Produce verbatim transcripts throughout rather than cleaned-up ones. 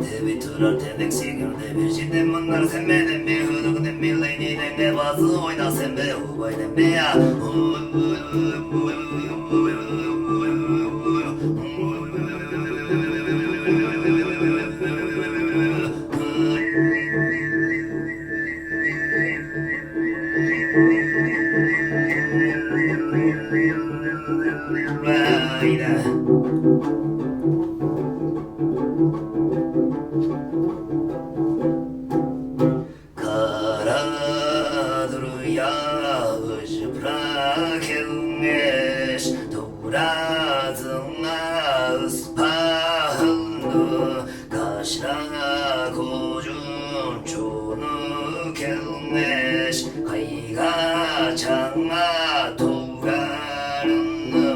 Деби турар демек сигирде бир чеден мыңнар семеден бир хөлүгден милейниден не базы ойна сембе убайден бе а. Кара-дур яажы-быра келгеш, туразыңа ыспаанны, кашра кожуун чону келгеш, кайгап чаңаа тугарынны.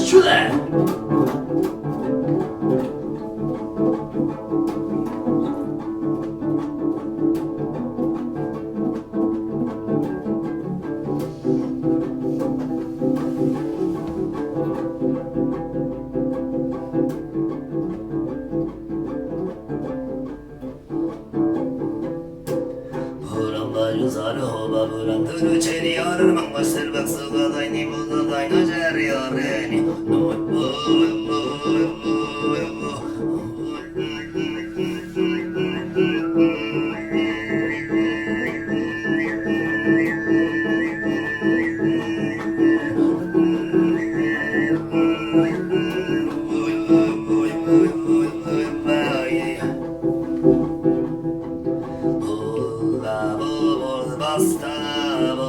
Шүле! Буран бажы сары хоба буран дүрү чени арыр маңгаш сырбак сугадайны будадайны чари арени. Улгавы болбаста, бо